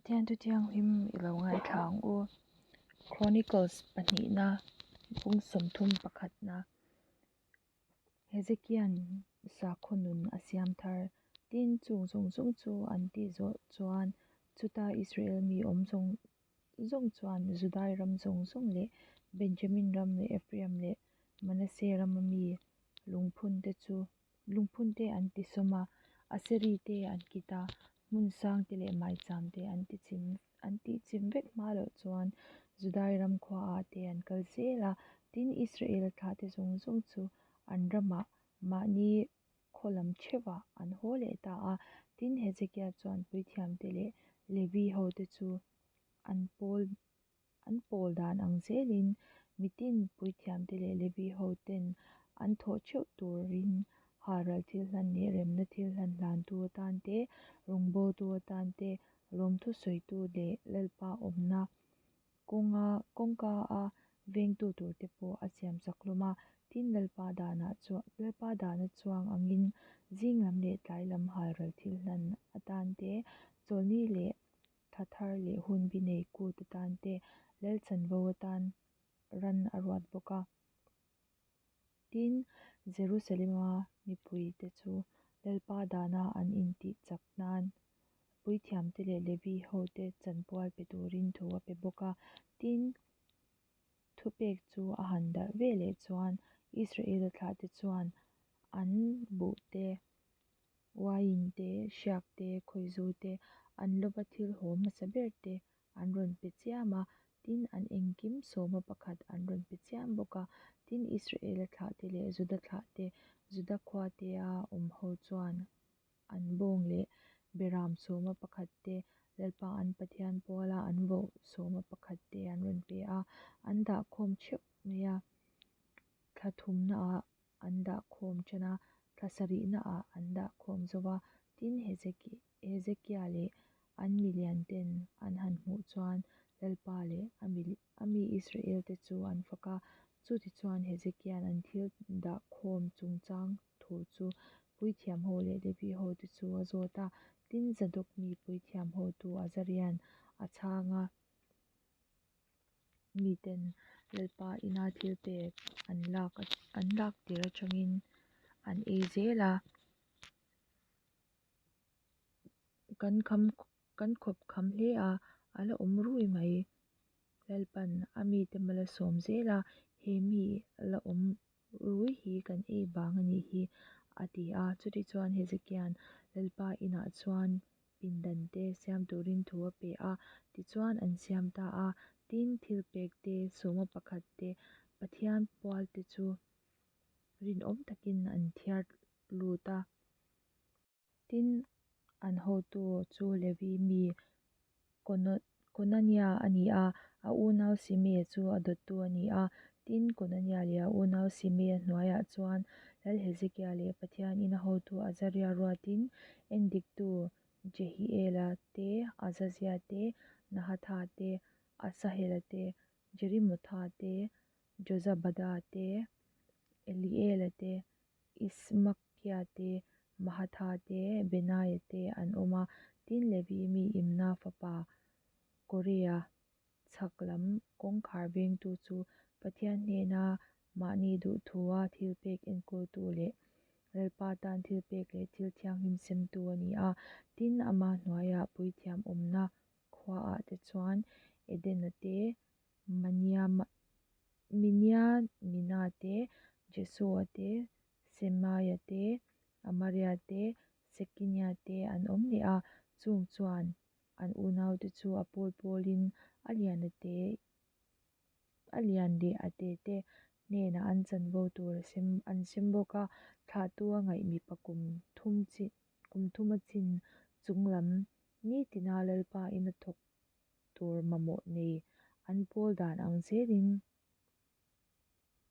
Pathian thu thianghlim i lo ngaithla ang u. Chronicles pahnihna bung sawmthum pakhatna Hezekia'n sakhaw nun a siam thar. Tin, chung zawng zawng chu an tih zawh chuan chuta Israel mi awm zawng zawng chuan Judai ram zawng zawng leh Benjamin ram leh Ephraim leh Manasseh rama mi lungphunte chu Lungphunte an tisawm a, Aseri te an kit a, hmun sangte leh maicham te an tichim an tihchim vek hma loh chuan Judai ram khuaah te an kal zel a. Tin, Israela thlahte zawng zawng chu an ramah mahni khaw lam theuhah an haw leh ta a. Tin, Hezekia chuan puithiamte leh Levi hote chu an pawl An pawl dan ang zelin mitin puithiamte leh Levi hoten an thawh theuh turin halral thil hlan leh remna thil hlan hlantu atan te, rawngbawltu atan te, lawmthu sawitu leh Lalpa awmna kawnga kawngka a vengtu turte pawh a siamsak hlawm a. Tin, Lalpa danah chuan Lalpa dana chuang angin zing lam leh tlai lam halral thil hlan atan te, chawlhni leh Thla thar leh hun bi nei kut atan te lal chanvo atan ran a ruat bawk a. Tin, Jerusalema mipuite chu Lalpa dana an intih chak nan puithiamte leh Levi hote chanpual pe turin thu a pe bawk a. Tin, thupek chu a han darh ve leh chuan Israela thlahte chuan an buhte Uaiin te, hriak te, khawizu te, an lova thil haw hmasa ber te an rawn pe chiam a, tin, an engkim sawma pakhat an rawn pe chiam bawk a. Tin, Israela thlahte leh Juda thlahte, Juda khuatea awm ho chuan an bawng leh beram sawma pakhat te, Lalpa an Pathian puala an voh sawma pakhat te an rawn pe a, an dah khawm theuh mai a. Thla thumnaah an dah khawm ṭan a, thla sarihnaah an dah khawm zo a. Tin, Hezekia leh an milianten an han hmuh chuan Lalpa leh a mi Israelte chu an fak a. Chutichuan, Hezekia'n an thil dah khawm chungchang thu chu puithiamho leh Levihote chu a zawt a. Tin, Zadok mi puithiamhotu Azaria'n a chhang a. Miten Lalpa ina thil pek an lak an lak tir atangin an ei zel a, kan kham kan khawp kham hle a, a la awm rui mai. Lalpan a mite mal a sawm zel a, he mi la awm rui hi kan ei vang a nih hi a ti a. Chutichuan Hezekia'n Lalpa inah chuan pindan te siam turin thu a pe a, tichuan an siam ta a. Tin, thilpek te, sawma pakhat te, Pathian pual te chu rinawm takin an thiar lut a. Tin, an hotu chu Levi mi Konania a ni a, a unau Simea chu a dawttu a ni a. Tin, Konania leh a unau Simea hnuaiah chuan Lal Hezekia leh Pathian ina hotu Azaria ruatin endiktu Jehiela te, Azazia te, Nahatha te, Asahela te, Jerimotha te, Jozabada te, Eliela te, Ismakia te, Mahatha te, Benaia te an awm a. Tin, Levi mi Imna fapa Korea chhak lam kawngkhar vengtu chu Pathian hnena mahni duhthua thilpek enkawltu leh Lalpa tan thilpek leh thil thianghlim semtu a ni a. Tin, ama hnuaiah puithiam awmna khuaah te chuan Edena te, Miniamina te, Jesua te, Semaia te, Amaria te, Sekinia te an awm leh a, chung chuan An unaute chu a pawl pawlin a lian a te a lian leh a te te hnenah an chanvo tur a sem an sem bawk a. Thlahtu a ngaih mipa kum thum chi kum thuma chin chung lam nitina Lalpa ina thawk tur mamawh nei an pawl dan ang zelin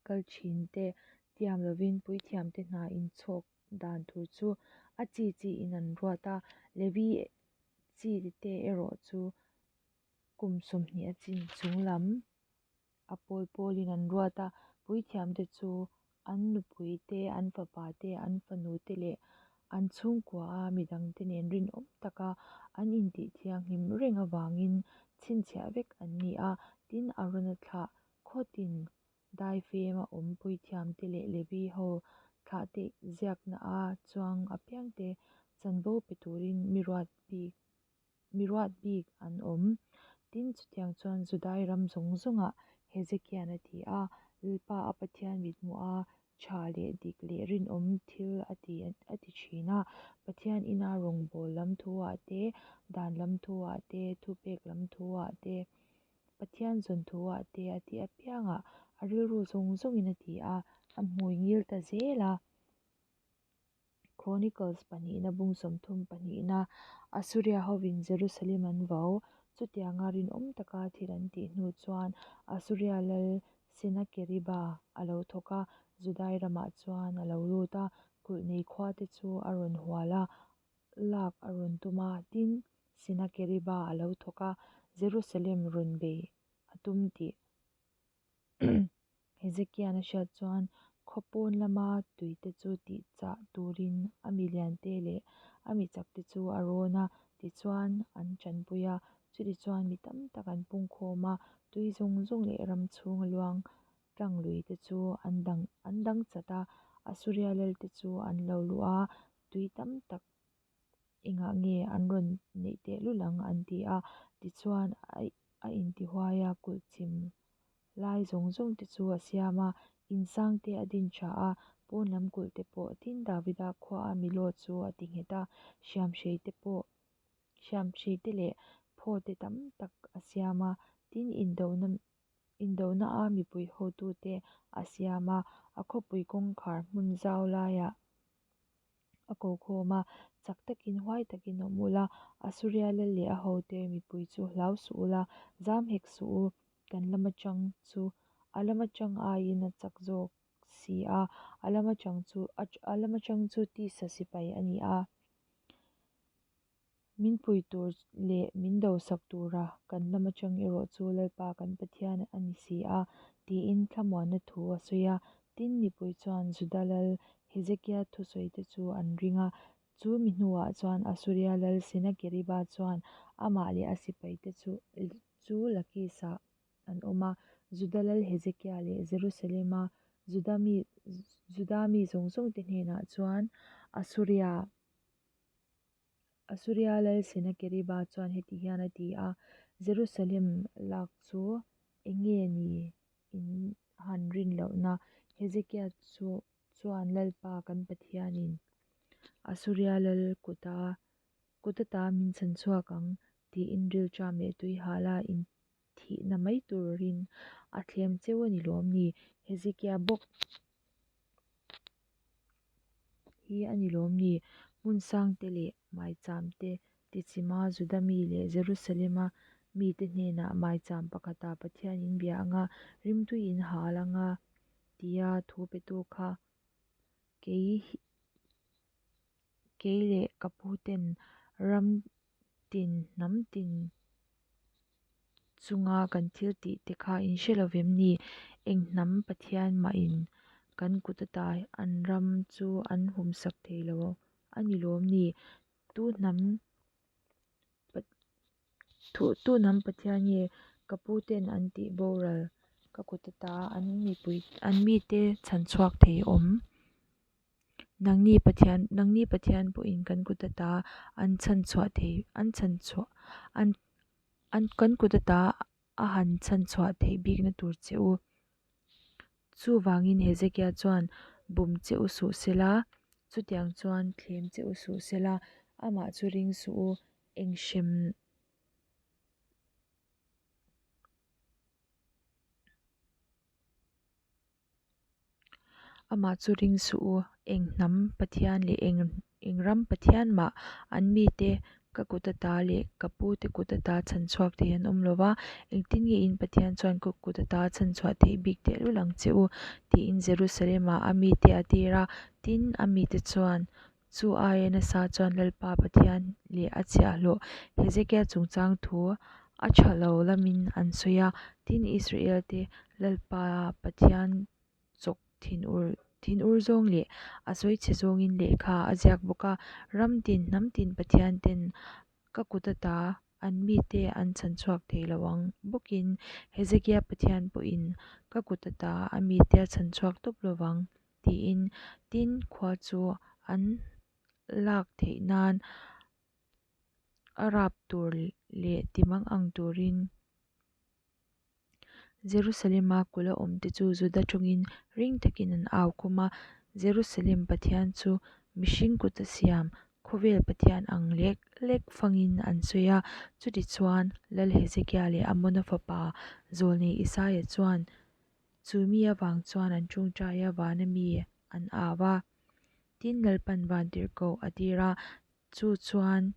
kal thin te tiam lovin puithiamte hna inchhawk dan tur chu a chi chiin an ruat a, Levi chi te erawh chu kum sawmhnih a chin chung lam a pawl pawlin an ruat a, puithiamte chu an nupui te, an fapa te, an fanu te leh An chhungkuaa mi dangte nen rinawm taka an intihthianghlim reng avangin chhinchhiah vek an ni a. Tin, Arona thlah khaw tin daifema awm puithiamte leh Levi ho thlahte ziaknaa chuang apiangte chanvo pe turin mi ruat bik mi ruat bik an awm. Tin, chutiang chuan Judai ram zawng zawngah Hezekia'n a ti a, Lalpa a Pathian mithmuha tha leh dik leh rinawm thil a ti a ti thin a. Pathian ina rawngbawl lam thuah te, dan lam thuah te, thupek lam thuah te, Pathian zawn thuah te a tih apiangah a rilru zawng zawngin a ti a, a hmui ngil ta zel a. Chronicles pahnihna bung 30 pahnihna Assuria hovin Jerusalem an vau. Chutianga rinawm taka thil an tih hnu chuan Assuria lal Senakeriba a lo thawk a, Judai ramah chuan a lo lut a, kulh nei khuate chu a rawn hual a, lak a rawn tum a. Tin, Senakeriba a lo thawk a, Jerusalem rawn bei a tum tih Hezekia'n a hriat chuan khaw pawn lama tuite chu tihchah turin a mi liante leh a mi chakte chu a rawn a, tichuan an tanpui a. Chutichuan mi tam tak an pungkhawm a, tui zawng zawng leh ram chhunga luang tlang luite chu an dang an dang chat a. Assuria lalte chu an lo luh a, tui tam tak engah nge an rawn neih tehlul ang an ti a. Tichuan a intihuai a, kulh chim lai zawng zawng te chu a siam a, in sang te a din tha a, pawn lam kulh te pawh. Tin, Davida khuaa Milo chu a ti nghet a, hriamhrei te pawh hriamhrei te leh phaw te tam tak a siam a. Tin, indona indona a mipui hotute a siam a, a khawpui kawngkhar hmun zau laiah a ko khawm a, Chak takin huai takin awm ula, Assuria lal leh a hote mipui chu hlau suh ula, zam hek suh u, kan lama tang chu a lama tang aiin a chak zawk si a, a lama tang chu a lama tang chu tisa sipai a ni a. Min pui tur leh min dosak tura kan lama tang erawh chu Lalpa kan Pathian a ni si a, tiin thlamuanna thu a sawi a. Tin, mipui chuan Juda lal Hezekia thusawite chu an ring a. Chu mi hnuah chuan Assuria lal Senakeriba chuan amah leh a sipaite chu chu Lakis-ah an awm a. Juda lal Hezekia leh Jerusalem-a Juda mi Juda mi zawng zawngte hnenah chuan Assuria Assuria lal Senakeriba chuan heti hian a ti a, Jerusalem lak chu eng nge ni in han rin lohna? Hezekia chu chuan Lalpa kan Pathianin Assuria lal kuta kut ata min chhan chhuak ang tiin rilṭam leh tuihala in thihna mai turin a thlem cheu a ni lawm ni? Hezekia bawk hi a ni lawm ni? Hmun sangte leh maicham te tichima Juda mi leh Jerusalema mite hnenah maicham pakhata Pathian in bia anga rimtui in hal anga tia thu petu kha kei kei leh ka puten ram tin hnam tin chunga kan thil tih te kha in hre lo vem ni? Eng hnam Pathian mahin kan kut ata an ram chu an humsak thei lo a ni lawm ni? Tu hnam tu hnam Pathian nge ka pu ten an tih boral ka kut ata an mipui an mite chhan chhuak thei awm? Nangni Pathian nangni Pathian pawhin kan kut ata an chhan chhuah thei an chhan chhuah an an kan kut ata a han chhan chhuah theih bikna tur che u. Chuvangin Hezekia chuan bum che u suh sela, chutiang chuan thlem che u suh sela, amah chu ring suh u, eng hrem Amah chu ring suh u, eng hnam Pathian leh eng eng ram Pathian mah an mite ka kut ata leh ka pute kut ata chhan chhuak thei an awm lo va, engtin nge in Pathian chuan ka kut ata chhan chhuah theih bik tehlul ang che u? tiin Jerusalem-ah a mite a tir a. Tin, a mite chuan chu aia nasa chuan Lalpa Pathian leh a chhiahhlawh Hezekia chungchang thu a tha lo lamin an sawi a. Tin, Israel-te Lalpa Pathian chawk thinur. Thinur zawng leh a sawichhe zawngin lehkha a ziak bawk a, Ram tin, hnam tin pathianten ka kut ata an mite an chhanchhuak thei lo ang bawkin Hezekia Pathian pawhin ka kut ata a mite a chhanchhuak tawp lo vang, tiin. Tin, khua chu an lak theih nan a rap tur leh timang ang turin Jerusalema kulh a awmte chu Juda tawngin ring takin an au khum a, Jerusalem Pathian chu mihring kuta siam khawvel pathian ang lek lek fangin an sawi a. Chutichuan, Lal Hezekia leh Amona fapa zawlnei Isaia chuan chu mi avang chuan an tawngtai a, vana mi an au a. Tin, Lalpan vantirhkoh a tir a, chu chuan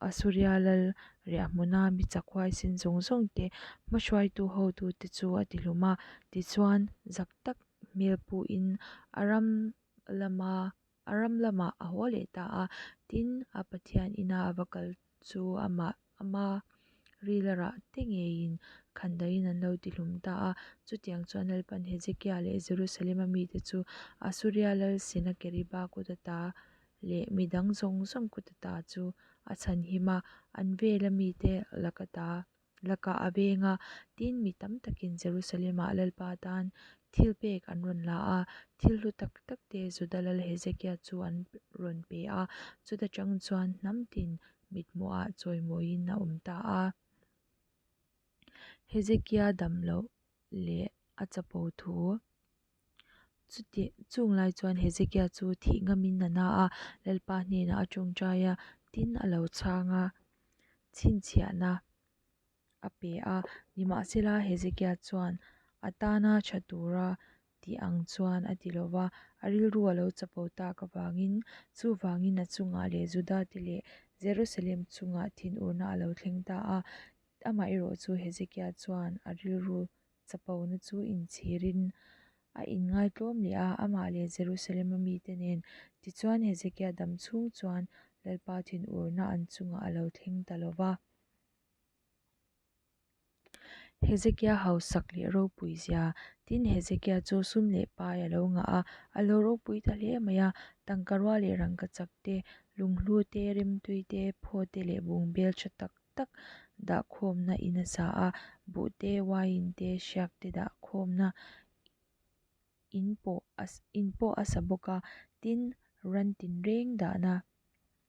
Asuria lal riahhmuna mi chak huaisen zawng zawng te, hmahruaitu hotute chu a tihlum a. Tichuan, zak tak hmel puin a ram lama a ram lamah a haw leh ta a. Tin, a Pathian ina a va kal chu amah ama rila rah te ngeiin khandaiin an lo tihlum ta a. Chutiang chuan Lalpan Hezekia leh Jerusalema mite chu Asuria lal Senakeriba kut ata leh mi dang zawng zawng kut ata chu a chhanhim a, an vela mite laka lakah a veng a. Tin, mi tam takin Jerusalem-ah Lalpa tan thilpek an rawn la a, thil hlu tak tak te Juda lal Hezekia chu an rawn pe a, chuta tang chuan hnam tin mithmuhah chawimawiin a awm ta a. Hezekia dam loh leh a chapo thu. Chuti chung lai chuan Hezekia chu thih ngamin a na a, Lalpa hnenah a tawngtai a, tin a lo chhang a, chhinchhiahna a pe a. Nimahsela, Hezekia chuan a tana tha tura tih ang chuan a ti lo va, a rilru a lo chapo tak avangin, chuvangin a chungah leh Juda te leh Jerusalem chungah thinurna a lo thleng ta a. Amaherawhchu Hezekia chuan a rilru chapona chu inchhirin a inngaitlawm leh a, amah leh Jerusalem-a mite nen. Tichuan, Hezekia dam chhung chuan Lalpa thinurna an chungah a lo thleng ta lo va. Hezekia hausak leh ropui zia. Tin, Hezekia chu sum leh pai a lo ngah a, a lo ropui ta hle mai a. Tangkarua leh rangkachak te, lunghlu te, rimtui te, phaw te leh bungbel tha tak tak dah khawmna in a sa a, buh te, uaiin te, hriak te dah khawmna in pawh in pawh a sa bawk a, tin, ran tinreng dahna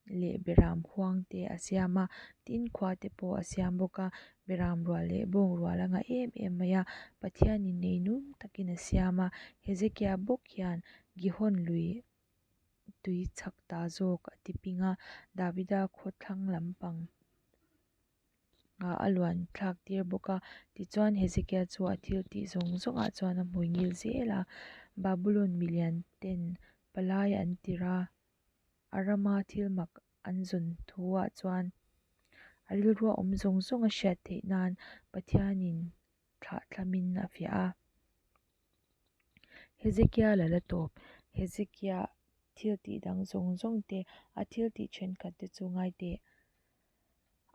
leh beram huang te a siam a, tin, khua te pawh a siam bawk a, beram rual leh bawng rual a ngah em em mai a, Pathianin neinung takin a siam a, Hezekia bawk hian Gihon lui tui chhak ta zawk a ti ping a, Davida khaw thlang lampang ah a luan thlak tir bawk a. Tichuan Hezekia chu a thil tih zawng zawngah chuan a hmui ngil zel a, Babulon milian ten palai an tirh a, a rama thil mak an zawn thu ah chuan a rilrua awm zawng zawng a hriat theih nan Pathianin thlahthlamin a fiah a. Hezekia la la tawp. Hezekia thil tih dang zawng zawng te, a thil tih thenkhat te chu ngai teh.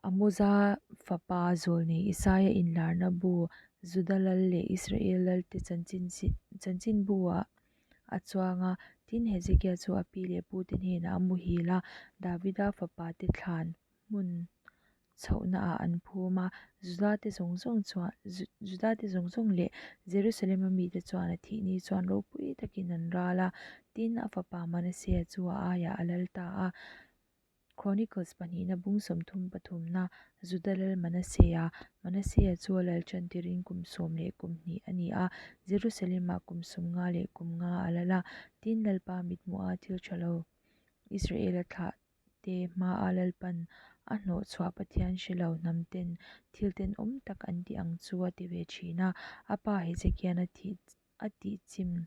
Amoza fapa zawlnei Isaia inlarna bu Juda lal leh Israel lalte chanchin chanchinbu ah a chuang a. Tin, Hezekia chu a pi leh pute hnenah a muhil a, Davida fapa te thlan hmun chhohnaah an phum a, Judate zawng zawng chuan Judate zawng zawng leh Jerusalem-a mite chuan a thih ni chuan ropui takin an ral a, tin, a fapa Manasea chu a aiah a lal ta a. Chronicles pahnihna bung 30 pathumna Juda lal Manasea Manasea chu a lal chantirin kum 12 a ni a, Jerusalem-ah kum 50 leh kum nga a lal a, tin, Lalpa mithmuha thil tha lo Israel-a thlah te hmaa Lalpan a hnawhchhuah Pathian hre lo hnam ten thil tenawm tak an tih ang chu a ti ve thin a, a pa Hezekia'n a thih a tihchim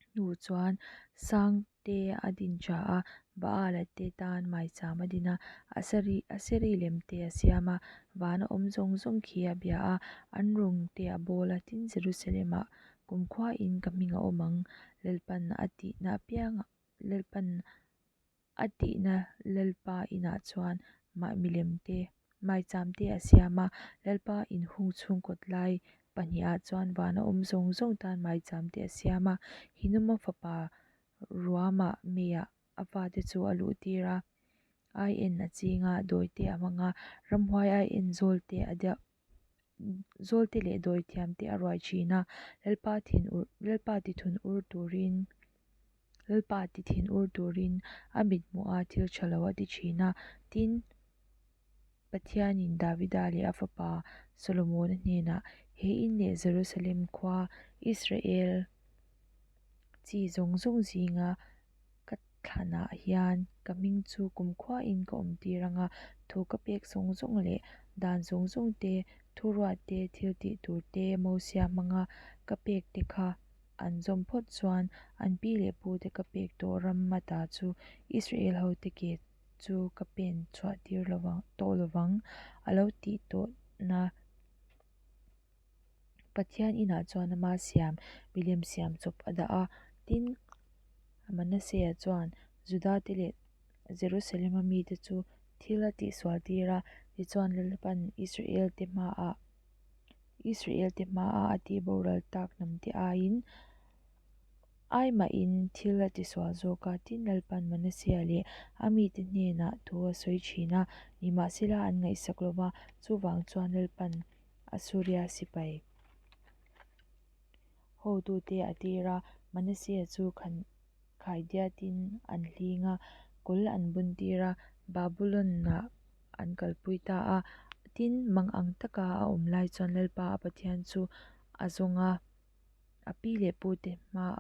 hnu chuan sang te a din tha a, Baala te tan maicham a din a, Asari Aseri lem te a siam a, vana awm zawng zawng khi a bia a, an rawng te a bawl a, tin Jerusalem-ah Kumkhuain ka hming a awm ang, Lalpan a tihna apiangah, Lalpan a tihna Lalpa inah chuan mah milem te, maicham te a siam a, Lalpa inhung chhung kawt lai. pahnihah chuan vâna awm zawng zawng tân maichâmte a siam a. Hinoma fapa ruamah meiah a fate chu a luhtîr a, aien a chîng a, dawite a hmang a, ramhuai aien zâwlte a zâwlte leh dawithiamte a ruai ṭhîn a, Lalpa thinur Lalpa tithunur tûrin Lalpa tithinur tûrin a mithmuha thil ṭha lo a ti ṭhîn a. Tin, Pathianin Davida leh a fapa Solomona hnênah, He in leh Jerusalem khua Israel chi zawng zawng zînga ka thlanah hian ka hming chu kumkhuain ka awmtîr ang a, thu ka pêk zawng zawng leh dan zawng zawng te, thuruat te, thil tih tûr te, Mosia hmanga ka pêk te kha an zawm phawt chuan an pi leh pute ka pêk tawh ram ata chu Israel hote ke chu ka pen chhuahtir tawh lovang a lo tih tawhna Pathian inah chuan ama siam milem siam chawp a dah a. Tin, Manasea chuan Judate leh Jerusalema mite chu thil a tihsualtir a, tichuan Lalpan Israelte hmaah Israelte hmaah a tihboral tak hnamte aiin Ai mahin thil a tisual zawk a, tin Lalpan Manasea leh a mite hnenah thu a sawi thin a, nimahsela an ngaihsak lo va, chuvang chuan Lalpan Asuria sipai hotute a tir a, Manasea chu khaidiatin an hling a, kawl an buntir a, Babulon-ah an kalpui ta a. Tin, mangang taka a awm lai chuan Lalpa a Pathian chu a zawng a. A pi leh pute hma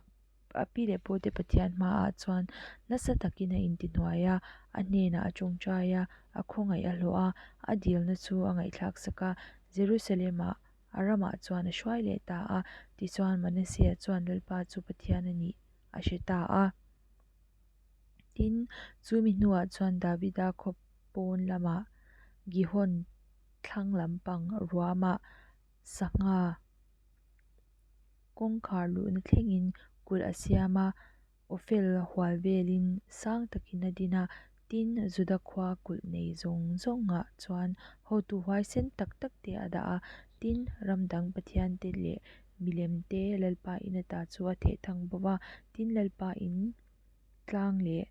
a pi leh pute Pathian hmaah chuan nasa takin a intihnuai a, a hnenah a tawngtai a, a khawngaih a hlawh a, a dilna chu a ngaihthlak sak a, Jerusalem-ah a ramah chuan a hruai leh ta a. Tichuan Manasea chuan Lalpa chu Pathian a nih a hre ta a. Tin, chu mi hnuah chuan Davida khaw pawn lamah Gihon thlang lampang ruamah sangha kawngkhar luhna thlengin kulh a siam a, Ophel hual velin sang takin a din a, tin, Juda khua kulh nei zawng zawngah chuan hotu huaisen tak tak te a dah a, tin, ram dang pathian te leh milem te Lalpa in ata chu a theh thang bawk a, tin, Lalpa in tlang leh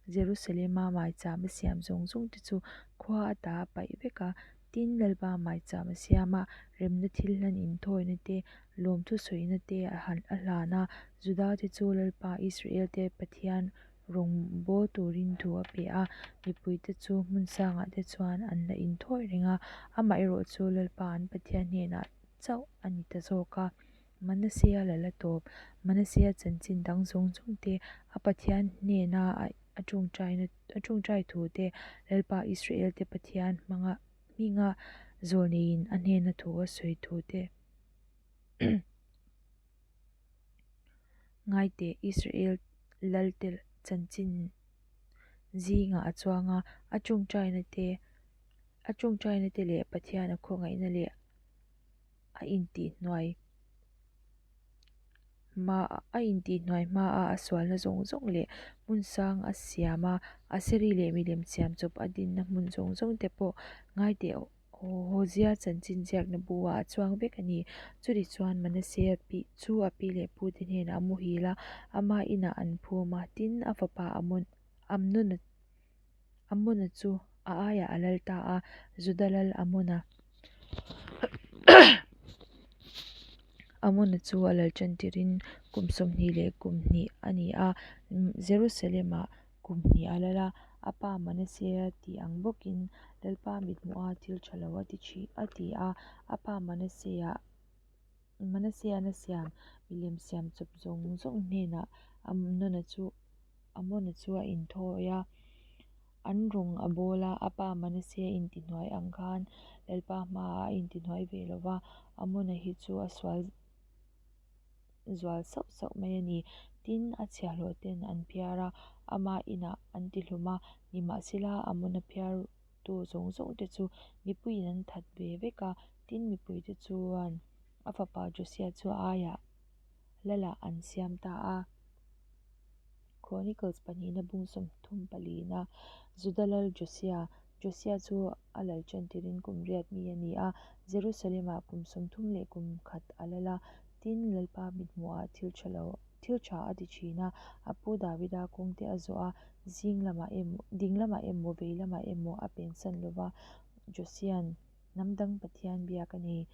Jerusalema maicham a siam zawng zawng te chu khua ata a paih vek a, tin, Lalpa maicham a siam a, remna thil hlan inthawina te, lawmthu sawina te a hlan a, Juda te chu Lalpa Israel te Pathian rawngbâwl turin thu a pe a, mipuite chu hmun sangah te chuan an la inthawi reng a, amaherawhchu Lalpa an Pathian hnenah chauh a ni ta zawk a. Manasea lal a tawp. Manasea chanchin dang zawng zawng te, a Pathian hnena a tawngtaina a tawngtai thu te, Lalpa Israel te Pathian hmanga hminga zawlneiin a hnena thu a sawi thu te ngai teh Israel lal te chanchin zingah a chuang a, a tawngtaina te a tawngtaina te leh Pathian a khawngaihna leh a intihhnuai hma a intihhnuai hmaa a sualna zawng zawng leh hmun sang a siam a, Aseri leh milem siam chawp a dinna hmun zawng zawng te pawh ngaiteh Hosea chanchin ziakna bu ah a chuang vek a ni. Chutichuan Manasea pi chu a pi leh pu te hnenah a muhil a, ama inah an phum a, tin a fapa Amon Amnona Amona chu a aiah a lal ta a, Juda lal Amona Amona chu a lal tan tirin kum 20 leh kum hnih a ni a, Jerusalem-ah kum hnih a lal a, a pa Manasea tih ang bawkin Lalpa mithmuha thil tha lo a ti thin a ti a, a pa Manasea Manasea'n a siam milem siam chawp zawng zawng hnenah Amnona chu Amona chu a inthawi a, an rawng a bawl a, a pa Manasea intihnuai ang khan Lalpa hmaah a intihnuai ve lo va, Amona hi chu a sual zual sauh sauh mai a ni. Tin, a chhiahhlawh ten an phiar a, ama inah an tihlum a, nimahsela Amona phiartu zawng zawng te chu mipuiin an that ve vek a, tin mipuite chuan a fapa Josia chu a aiah Lalah an siam ta a. Chronicles pahnihna bung 34 na Juda lal Josia. Josia chu a lal ṭantirin kum riat mi a ni a, Jerusalem-ah kum 30 leh kum khat a lal a. Tin, Lalpa mithmuhah thil ṭha lo, thil ṭha a ti ṭhîn a, a pu Davida kawngte a zawh a, zing lamah emaw, ding lamah emaw, vei lamah emaw a pensan lo va. Josia'n hnam dang Pathian biak a nei.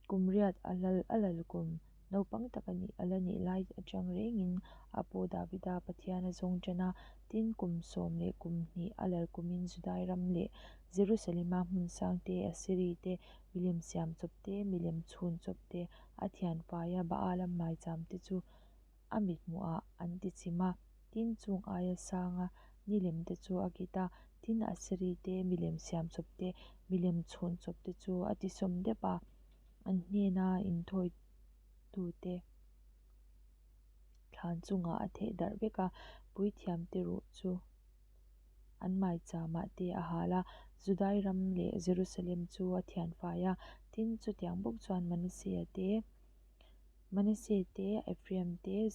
Kum riat a lal a lal kum naupang tak a nih a la nih lai atang rengin a pu Davida Pathian a zawng tan a, tin kum sawm leh kum hnih a lal kumin Judai ram leh Jerusalema hmun sang te, Asiri te, milem siam chawp te, milem chhun chawp te, a thian faia Baala maicham te chu a mithmuhah an ti chim a, tin chung aia sanga nilem te chu a kit a, tin Asiri te, milem siam chawp te, milem chhun chawp te chu a ti sawm dep a, an hnena inthawitute thlan chungah a theh darh vek a, puithiamte ruh chu an maicham ah te a hal a, Judai ram leh Jerusalem chu a thian fai a, tin chutiang bawk chuan Manasea te, Manase te, Ephraim te,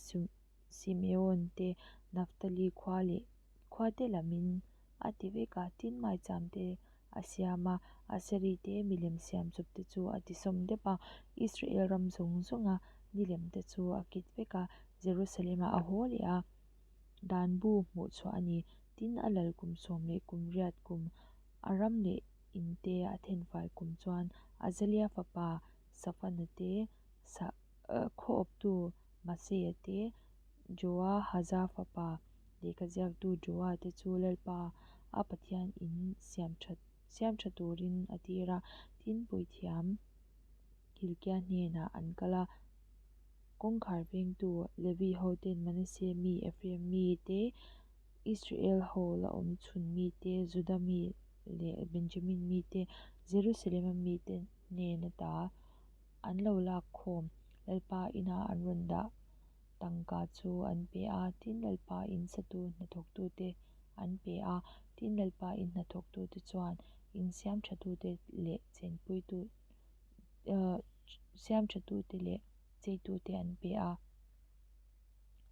Simeon te, Naphtali khua leh khua te lamin a ti vek a, tin maicham te a siam a, Aseri te milem siam chawp te chu a ti sawm dep a, Israel ram zawng zawnga nilem te chu a kit vek a, Jerusalem-ah a haw leh a, dan bu hmuh chhuah a ni. Tin, a lal kum sawm leh kum riat kum a ram leh in te a thenfai kum chuan Azalia fapa Safana te, khaw awptu Maseia te, Joahaza fapa lehkha ziaktu Joa te chu Lalpa a Pathian in siam that siam tha turin a tir a, tin puithiam Hilkia hnenah an kal a. Kawngkhar vengtu Levi hoten Manase mi, Ephraim mi te, Israel ho la awm chhun mi te, Juda mi leh Benjamin mi te, Jerusalem-a mite hnen ata an lo lak khawm Lalpa ina an rawn dah tangka chu an pe a, tin Lalpa in satu hnathawktute an pe a, tin Lalpa in hnathawktute chuan in siam thatute leh chenpuitu siam thatute leh cheitute an pe a.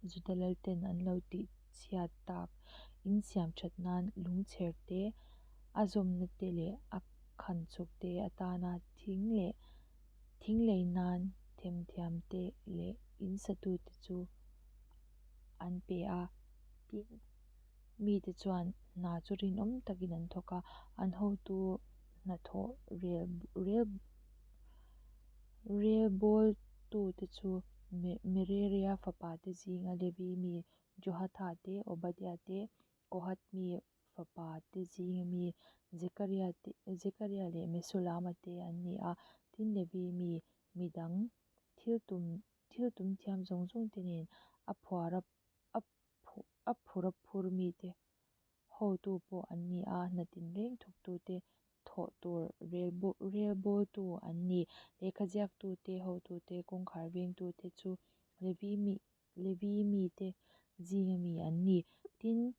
Juda lalten an lo tih chhiat tak in siam that nan lungchher te, a zawmna te leh a khan chuk te atana thing leh thing lei nan themthiam te leh in satute chu an pe a. Tin, mite chuan hna chu rinawm takin an thawk a, an hotu hnathawh rel rel relbawltute chu Mereria fapate zinga Levi mi Johatha te, Obadia te, Kohath mi fapa te zinga mi Zekaria te Zekaria leh Mesulama te an ni a, tin Levi mi midang thil tum thil tum thiam zawng zawng te nen a phuar a a phur a phur mite hotu pawh an ni a, hna tinreng thawktute thawh tur rel bawltu an ni. Lehkha ziaktute, hotute, kawngkhar vengtute chu Levi mi Levi mite zinga mi an ni. Tin,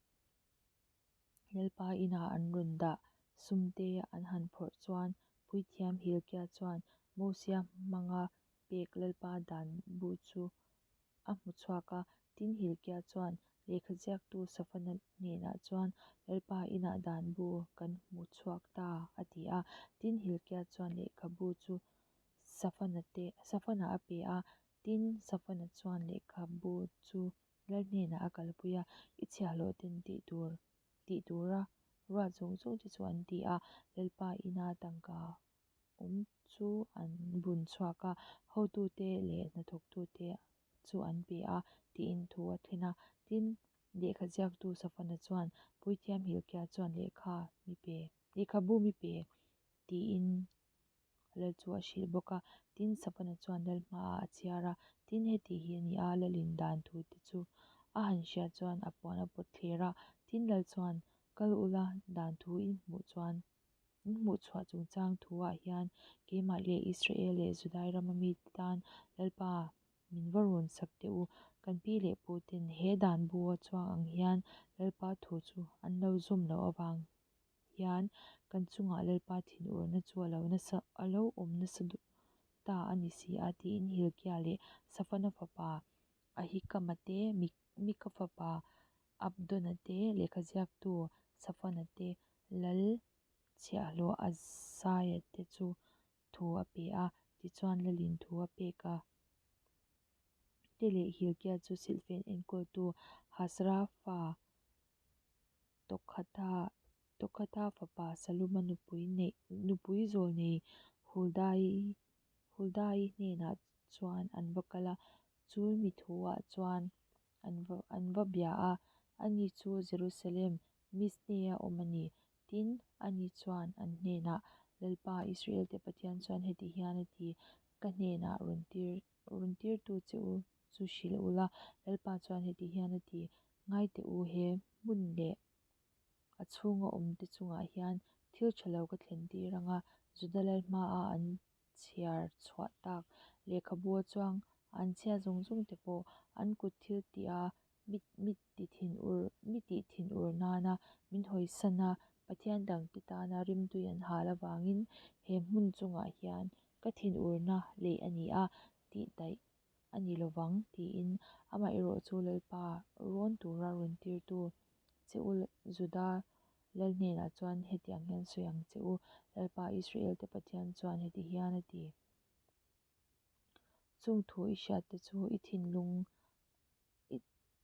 Lalpa inah an rawn dah sumte an han phawrh chuan Puithiam Hilkia chuan Mosia hmanga pek Lalpa dan bu chu a hmu chhuak a. Tin, Hilkia chuan lehkha ziaktu Safana hnenah chuan, Lalpa inah dan bu kan hmu chhuak ta, a ti a. Tin, Hilkia chuan lehkhabu chu Safana te Safana a pe a. Tin, Safana chuan lehkhabu chu Lal hnenah a kalpui a, I chhiahhlawh ten tih tur tih tura ruat zawng zawng te chu an ti a. Lalpa ina tangka awm chu an bun chhuak a, hotute leh hnathawktute chu an pe a, tiin thu a thlen a. Tin, lehkha ziaktu Safana chuan, Puithiam Hilkia chuan lehkha mi pe, lehkhabu mi pe, tiin lal chu a hrilh bawk a. Tin, Safana chuan lal hmaah a chhiar a, tin, heti hi a ni a, lalin dan thute chu a han hriat chuan a puan a pawt thler a. Tin, lal chuan, Kal ula, dan thu in hmuh chuan In hmuhchhuah chungchang thuah hian keimah leh Israel leh Judai rama mite tan Lalpa min va rawn sak teh u. Kan pi leh pu ten he dan bua chuang ang hian Lalpa thu chu an lo zawm loh avang hian kan chungah Lalpa thinurna chu a lo nasa a lo awm nasa ta a ni si a tiin Hilkia leh Safana fapa Ahikama te, Mika fapa Abdona te, lehkhaziaktu Safana te. lal chhiahhlawh Azaia te chu thu a pe a. Tichuan, lalin thu a pek a te leh Hilkia chu silhfen enkawltu Hasra fa Tokhatha Tokhatha fapa Saluma nupui neih nupui zawlnei Huldai Huldai hnenah chuan an va kal a, chu mi thuah chuan an va an va bia a, ani chu Jerusalem Misne-a awm a ni. Tin, ani chuan an hnenah, Lalpa, Israel-te Pathian chuan heti hian a ti, Ka hnenah rawn tir rawn tirtu che u chu hrilh ula, Lalpa chuan heti hian a ti, Ngai teh u, he hmun leh a chhunga awmte chungah hian thil tha lo ka thlen tir ang a, Juda lal hmaah an chhiar chhuah tak lehkhabu a chuang an chhia zawng zawng te pawh an kut thil tih a mi mi ti thinur mi tih thinur nana min hawisan a, Pathian dangte tana rimtui an hal avangin he hmun chungah hian ka thinurna leih a ni a tih daih a ni lo vang tiin amaherawh chu Lalpa rawn tura rawn tirtu che u Juda lal hnenah chuan hetiang hian sawi ang che u, Lalpa Israel-te Pathian chuan heti hian a ti. Chung thu i hriatte chu i thinlung i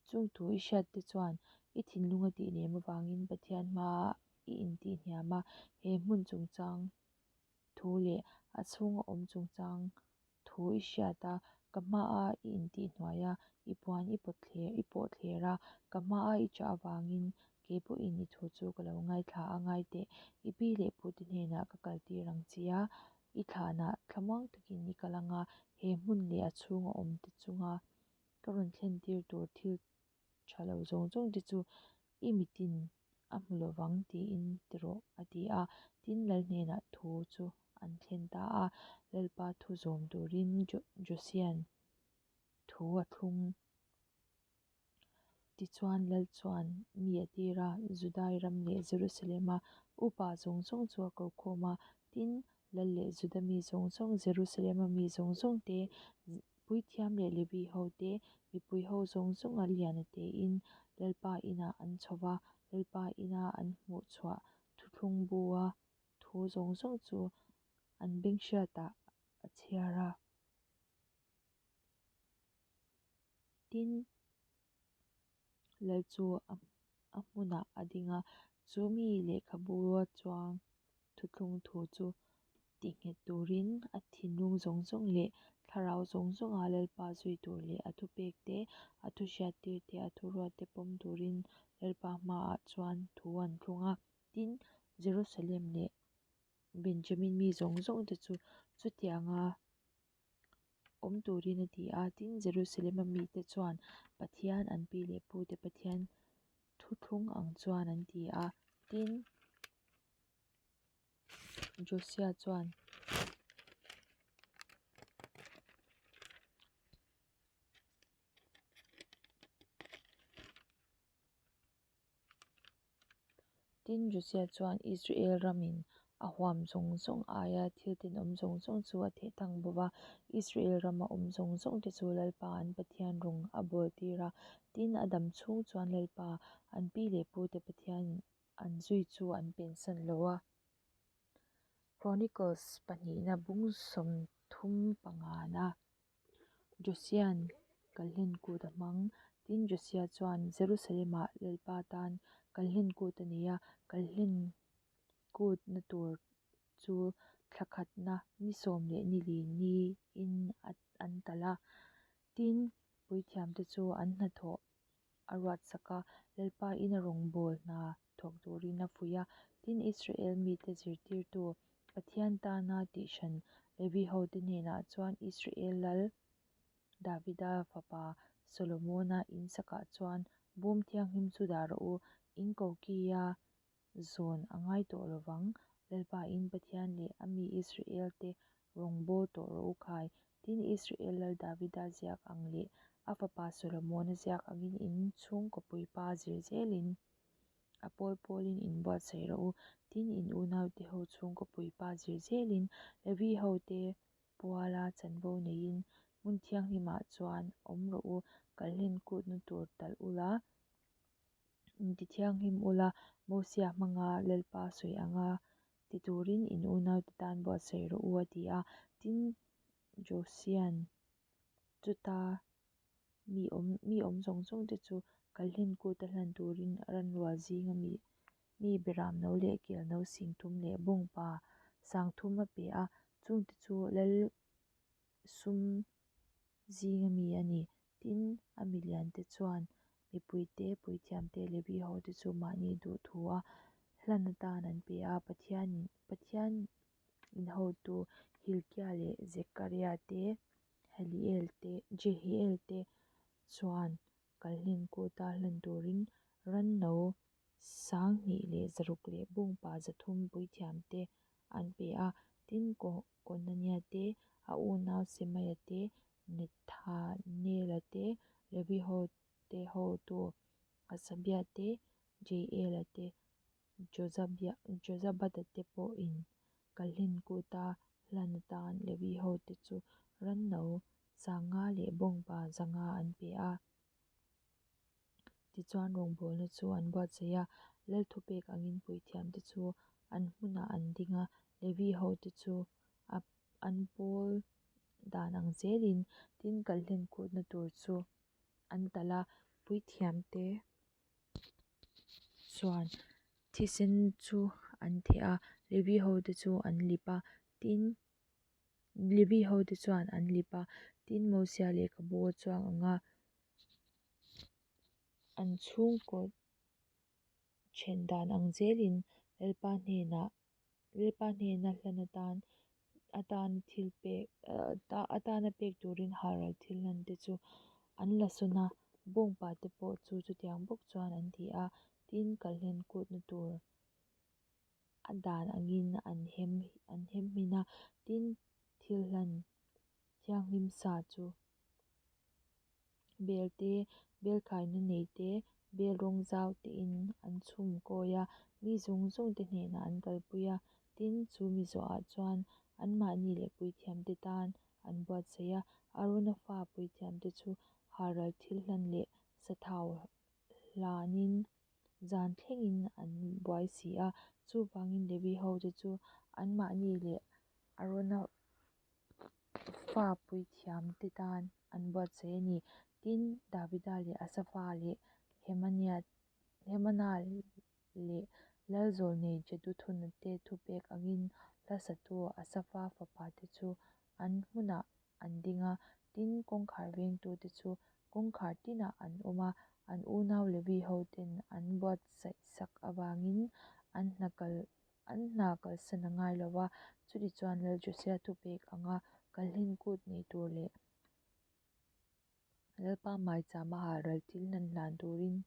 chung thu i hriatte chuan i thinlung a tih nem avangin Pathian hmaah i intihhniam a, he hmun chungchang thu leh a chhunga awm chungchang thu i hriat a, ka hmaah i intihhnuai a, i puan i pawt thler i pawh thler a, ka hmaah i chah avangin kei pawhin i thu chu ka lo ngaithla a, ngai teh, i pi leh pute hnenah ka kaltir ang che a, i thlanah thlamuang takin i kal ang a, he hmun leh a chhunga awmte chunga ka rawn thlentir tur thil tha lo zawng zawng te chu i mitin a hmu lo vang tiin ti rawh a ti a. Tin, lal hnenah thu chu an thlen ta a, Lalpa thu zawm turin Josia'n thu a thlung. Tichuan, lal chuan mi a tir a, Judai ram leh Jerusalem-a upa zawng zawng chu a ko khawm a. Tin, lal leh Juda mi zawng zawng, Jerusalem-a mi zawng zawng te, Puithiam leh Levi ho te, mipui ho zawng zawng a lian a tein Lalpa inah an chho va, Lalpa ina an hmuh chhuah thuthlung bua thu zawng zawng chu an beng hriatah a chhiar a. Tin, Lal chu a hmunah a ding a, chu mi lehkhabua chuang thuthlung thu chu tihnghet turin a thinlung zawng zawng leh thlarau zawng zawnga Lalpa zui tur leh a thupek te, a thuhriattir te, a thuruat te pawm turin Lalpa hmaah chuan thu an thlung a. Tin, Jerusalem leh Benjamin mi zawng zawng te chu chutianga awm turin a ti a. Tin, Jerusalem-a mite chuan Pathian, an pi leh pute Pathian thuthlung ang chuan an ti a. Tin, Josia chuan. Tin, Josia chuan Israel ramin a huam zawng zawng aia thil tenawm zawng zawng chu a theh thang bawk a. Israel rama awm zawng zawngte chu Lalpa an Pathian rawng a bawl tir a. Tin, a dam chhung chuan Lalpa an pi leh pute Pathian an zui chu an pensan lo a. Chronicles pahnihna bung 30 pangana Josia'n Kalhlen kut a hmang. Tin, Josia chuan Jerusalem-ah Lalpa tan Kalhlen kut a nei a, Kalhlen kutna tur chu thla khatna ni sawm leh ni li niin an talh a. Tin, puithiamte chu an hnathawh a ruatsak a, Lalpa ina rawngbâwl hna thawk tûrin a fuih a. Tin, Israel mite zirtîrtu Pathian tâna tihhran Levi hote hnênah chuan Israel lal Davida fapa Solomona in sakah chuan bâwm thianghlim chu dah rawh u, in kokia zawn a ngai tawh lo vang. Lalpa in Pathian leh a mi Israel te rawn bawl tawh rawh u khai. Tin, Israel lal Davida ziak ang leh a fapa Solomona ziak angin in chhungkaw puipa zir zelin a pawl pawlin in buatsaih rawh u. Tin, in unaute ho chhungkaw puipa zir zelin Levi ho te puala chanvo neiin hmun thianghlimah chuan awm rawh u, kalhlen kutna tur talh ula. Intithianghlim ula, Mosia hmanga lalpa sawi anga ti tûrin in unaute tân buatsaih rawh u, a ti a. Tin, Josia'n chuta mi awm zawng zawngte chu Kalhlên Kûta hlan tûrin ran rual zînga mi berâmno leh kêlno 3000 leh bâwngpa 3000 a pe a, chûngte chu lal sum zînga mi a ni. Tin, a mi liante chuan mipui te, puithiam te, Levi-hote chu mahni duh thua hlan atân an pe a, Pathian in hotu Hilkia leh Zekaria te, Jehiel te chuan Kalhlên Kûta hlan tûrin ran no 2600 leh bâwngpa 300 puithiamte an pe a. Tin, Konania te, a unau Semaia te, Nethanela te, Levi-hote hotu Hasabia te, Jeiela te, Jozabada te pawhin Kalhlên Kûta hlan atân Levi-hote chu ran no 5,000 leh bâwngpa 500 an pe a. Tichuan, rawngbâwlna chu an buatsaih a, lal thupêk angin puithiamte chu an hmunah an ding a, Levi-hote chu an pâwl dân ang zêlin, tin, Kalhlên Kûtna tûr chu an talh a, puithiamte chuan thisen chu an theh a, Levi-hote chu an lip a, tin, Levi-hote chuan an lip a, tin, Mosia lehkhabua chuang anga an chhûngkaw ṭhen dân ang zêlin Lalpa hnêna hlan atâna pêk tûrin hâlral thilhlante chu an la sawn a, bâwngpate pawh chu chutiang bawk chuan an ti a. Tin, Kalhlên Kûtna tûr a dân angin an hem hmin a, tin, thilhlan thianghlim sa chu bêl te, bêl khaina nei te, bêl rawng zau tein an chhum kawi a, mi zawng zawngte hnênah an kalpui a. Tin, chu mi zawhah chuan anmahni leh puithiamte tân an buatsaih a, Arona fa puithiamte chu hâlral thilhlan leh sathau hlanin zan thlengin an buai si a. Chuvangin Levi-hote chu anmahni leh Arona fa puithiamte tan an buatsaih a ni. Tin, Davida leh Asafa leh Hemana leh lal zawlnei Jeduthuna te thupek angin hla satu Asafa fapate chu an hmunah an ding a, tin, kawngkhar vengtute chu kawngkhar tinah an awm a, an unau Levi-hoten an buatsaihsak avangin an hna kalsan a ngai lo va. Chutichuan, Lal Josia thupek anga Kalhlên Kût nei tûr leh Lalpa maichama halral thil hlan hlan tûrin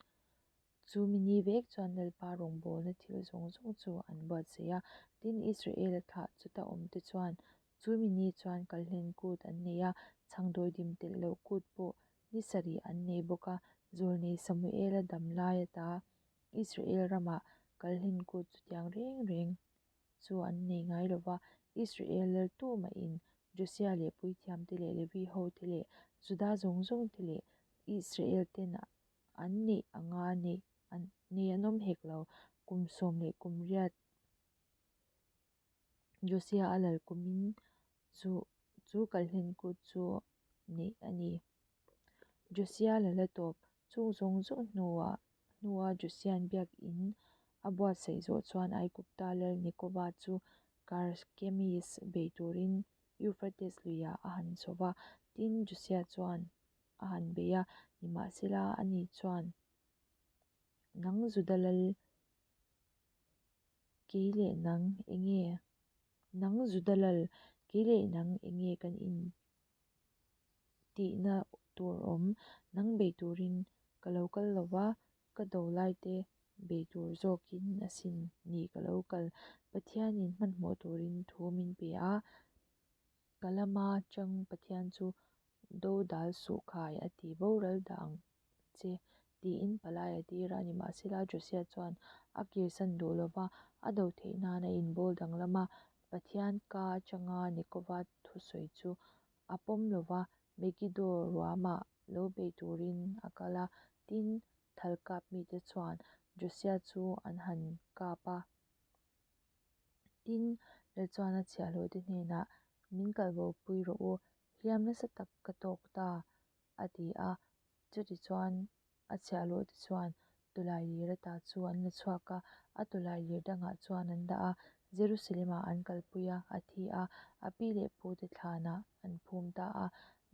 chu mi ni vêk chuan Lalpa rawngbâwlna thil zawng zawng chu an buatsaih a. Tin, Israela thlah chuta awmte chuan chu mi ni chuan Kalhlên Kût an nei a, chhangdawidim telh loh kût pawh ni sarih an nei bawk a. Zawlnei Samuela dam lai ata Israel ramah Kalhlên Kût chutiang rêng rêng chu an nei ngai lo va, Israel lal tumahin Josia leh puithiamte leh Levi-hote leh Juda zawng zawngte leh Israel-ten an neih anga nei an awm hek lo. Kum 18 Josia a lal kumin chu Kalhlên Kût chu neih a ni. Josia lal a tawp. Chung zawng zawng hnua Josia'n biak in a buatsaih zawh chuan Aigupta lal Nekova chu Karkemis bei turin Euphrates luiah a han chho va, tin, Josia chuan a han bei a, nimahsela ani chuan, Nang Juda lal, kei leh nang enge Nang Juda lal, kei leh nang enge kan in tihna tur awm? Nang bei turin ka lo kal lo va, ka do laite bei tur zawkin asin ni ka lo kal. Pathianin hmanhmawh turin thu min pe a, ka lama chang Pathian chu do dal suh khai a ti boral dah ang che tiin palai a tir a. Nimahsela Josia chuan a kirsan duh lo va, a do theih nan a inbawl danglam a, Pathian ka atanga Nekova thusawi chu a pawm lo va, Megiddo ruamah lo bei turin a kal a, tin, thal kap mite chuan Josia chu an han kâp a. Tin, lal chuan a chhiahhlawhte hnênah, Min kalbopui rawh u, hliam nasa tak ka tâwk ta, a ti a. Chutichuan, a chhiahhlawhte chuan tawlailir ata chu an la chhuak a, a tawlailir dangah chuan an dah a, Jerusalem-ah an kalpui a, a thi a, a pi leh pute thlanah an phum ta a.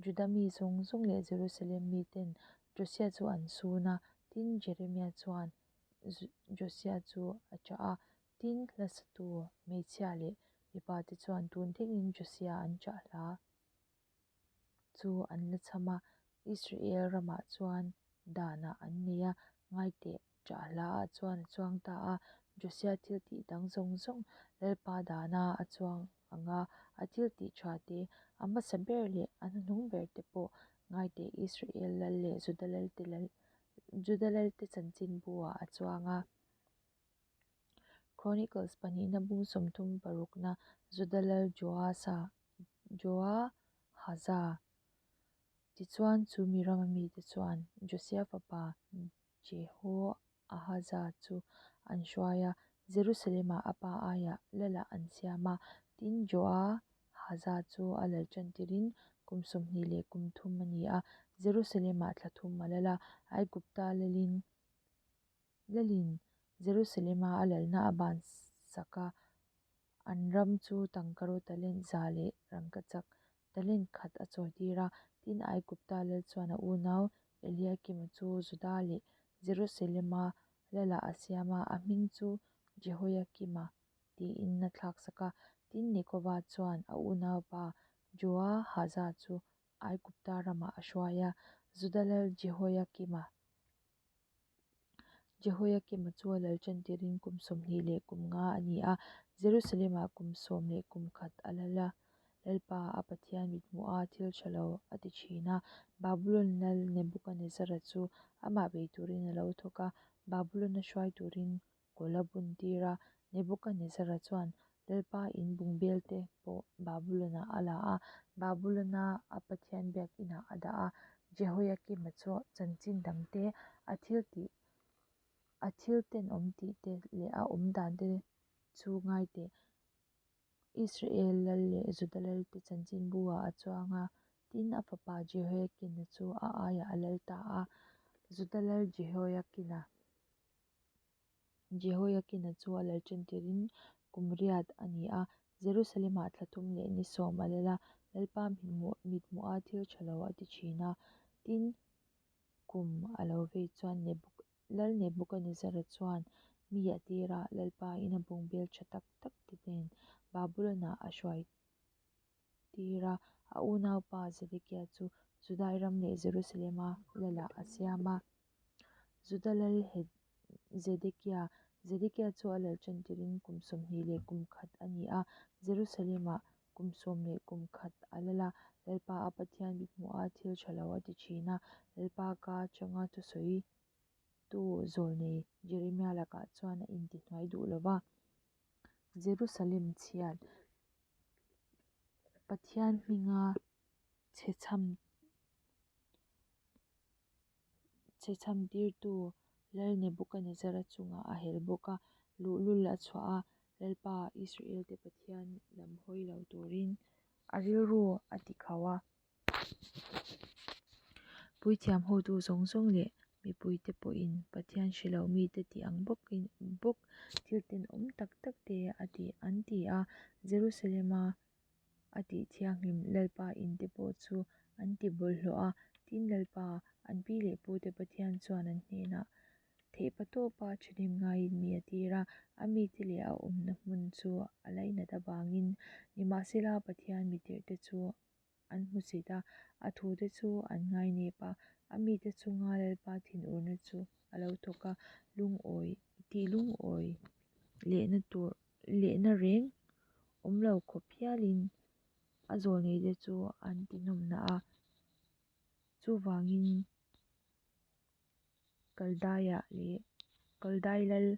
Juda mi zawng zawng leh Jerusalem miten Josia chu an sun a, tin, Jeremia chuan Josia chu a chah a, tin, hlasatu hmeichhia leh mipate chuan tun thlengin Josia an chah hla. Chu an la chham a, Israel ramah chuan danah an nei a, ngaiteh ṭah hlaah chuan a chuang ta a. Josia thil tih dang zawng zawng Lalpa dana a chuang ang a, a thil tih ṭha te, a hmasa ber leh a hnuhnung ber te pawh ngaiteh Israel lal leh Juda lalte lal Juda lalte chanchinbu-ah a chuang a. Chronicles pahnihna bung 30 parukna Juda lal Joasa Joahaza Tichuan chu mi rama mite chuan Josia fapa Jehoahaza chu an hruai a, Jerusalem-ah a pa aiah lalah an siam a. Tin, Joahaza chu a lal tantirin kum 23 a ni a, Jerusalem-ah thla thum a lal a, Aigupta lalin Lalin Jerusalem-a a lalna a bansak a, an ram chu tangkaraw talent za leh rangkachak talent khat a chawitir a. Tin, Aigupta lal chuan a unau Eliakima chu Juda leh Jerusalem-a lalah a siam a, a hming chu Jehoiakima tiin a thlaksak a. Tin, Nekova chuan a unaupa Joahaza chu Aigupta ramah a hruai a, Juda lal Jehoiakima Jehoiakima chu a lal ṭantirin kum 25 a ni a, Jerusalem-ah kum 11 a lal a. Lalpa a Pathian mithmuha thil ṭha lo a ti ṭhin a. Babulon lal Nebukanezzara chu amah bei turin a lo thawk a, Babulon-a hruai turin kawl a buntir a. Nebukanezzara chuan Lalpa in bungbel te pawh Babulon-ah a la a, Babulon-a a Pathian biakinah a dah a. Jehoiakima chu chanchin dangte, a thil tih, a thil tenawm tih te leh a awm dan te chu ngai teh. Israel lal leh Juda lalte chanchinbu-ah a chuang a, tin a fapa Jehoiakina chu a aiah a lal ta a. Juda lal Jehoiakina. Jehoiakina chu a lal ṭantirin kum riat a ni a, Jerusalem-ah thla thum leh ni sawm a lal a, Lalpa mithmuha thil ṭha lo a ti ṭhin a. Tin, kum a lo vei chuan Lal Nebukanezzara chuan mi a tir a, Lalpa in a bungbel ṭha tak tak te nen Babulon-ah a hruai tir a, a unaupa Zedekia chu Judai ram leh Jerusalem-a lalah a siam a. Juda lal Zedekia Zedekia chu a lal ṭantirin kum 21 a ni a, Jerusalem-ah kum 11 a lal a. Lalpa a Pathian mithmuha thil ṭha lo a ti ṭhin a, Lalpa ka aṭanga thusawitu zawlnei Jeremia lakah chuan a intihnuai duh lo va. Jerusalem chhiat Pathian hminga chhechham chhechham tirtu Lal Nebukanezzara chungah a hel bawk a, luhlul a chhuah a, Lalpa Israel-te Pathian lam hawi lo turin a rilru a tikhauh a. Puithiam hotu zawng zawng leh mipuite pawhin Pathian hre lo mite tih ang bawkin bawk thil tenawm tak tak te a ti an ti a. Jerusalem-a a tih thianghlim Lalpa inte pawh chu an ti bawlhhlawh a. Tin, Lalpa, an pi leh pute Pathian chuan an hnenah theihpatawpa thahnem ngaiin mi a tir a, a mite leh a awmna hmun chu a lainat avangin nimahsela Pathian mitirhte chu an hmusit a, a thute chu an ngainep a, a mite chunga Lalpa thinurna chu a lo thawk a, lungawi tih lungawi lehna tur lehna reng awm lo khawp hialin a zawlneite chu an tihnawmna a, chuvangin Kaldaiah leh Kaldai lal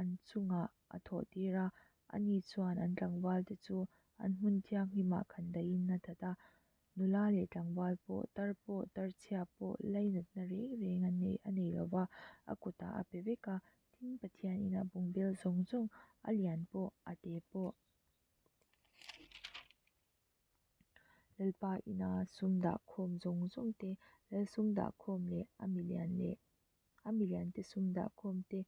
an chungah a thawh tir a, ani chuan an tlangvalte chu an hmun thianghlimah khan daihin a that a, nula leh tlangval pawh, tar pawh, tarchhia pawh lainatna reng reng a nei a nei lo va, a kutah a pe vek a. Tin, Pathian ina bungbel zawng zawng, a lian pawh, a te pawh, Lalpa ina sum dah khawm zawng zawng te, lal sum dah khawm leh a milian leh a miliante sum dah khawm te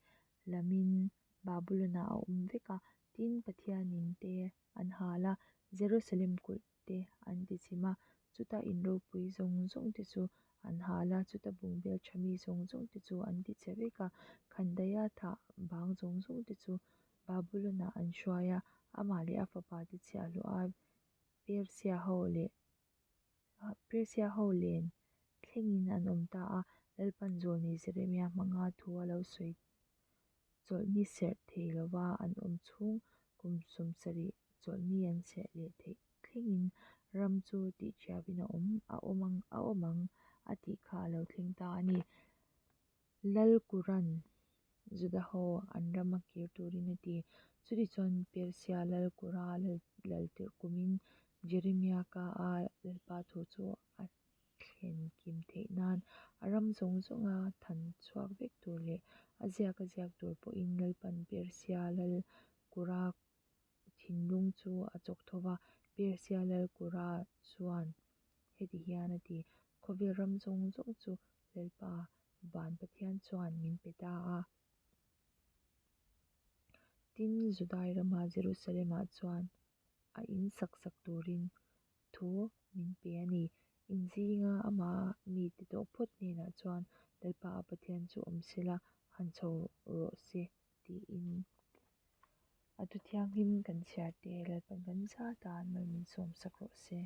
lamin Babulon-ah a awm vek a. Tin, Pathian in te an hal a, Jerusalem kulh te an tichim a, chuta in ropui zawng zawng te chu an hal a, chuta bungbel tha mi zawng zawng te chu an tichhe vek a, khandaia thah bang zawng zawng te chu Babulon-ah an hruai a, amah leh a fapa te chhiahhlawh a Persia ho leh Persia ho len thlengin an awm ta a, Lalpan zawlnei Jeremia hmanga thu a lo sawi chawlhni serh thei lova an awm chhung kum 70 chawlhni an serh leh theih thlengin ram chu tihṭhiauin a awm a awm ang a awm ang a tih kha a lo thleng ta a ni. Lal Kuran Juda ho an rama kir turin a ti. Chutichuan Persia lal Kura lal tirh kumin Jeremia ka a Lalpa thu chu a thlen kim theih nan a ram zawng zawnga than chhuak vek tur leh a ziak a ziak tur pawhin Lalpan Persia lal Kura thinlung chu a chawk tho va. Persia lal Kura chuan heti hian a ti, Khawvel ram zawng zawng chu Lalpa Van Pathian chuan min pe ta a. Tin, Judai rama Jerusalem-ah chuan a in sak sak turin thu min pe a ni. In zinga amah mite tawh phawt hnenah chuan Lalpa a Pathian chu awm sela, han chho rawh se tiin a thu thianghlim kan chhiar te Lalpan kan zat a, mal min sawm sak rawh se.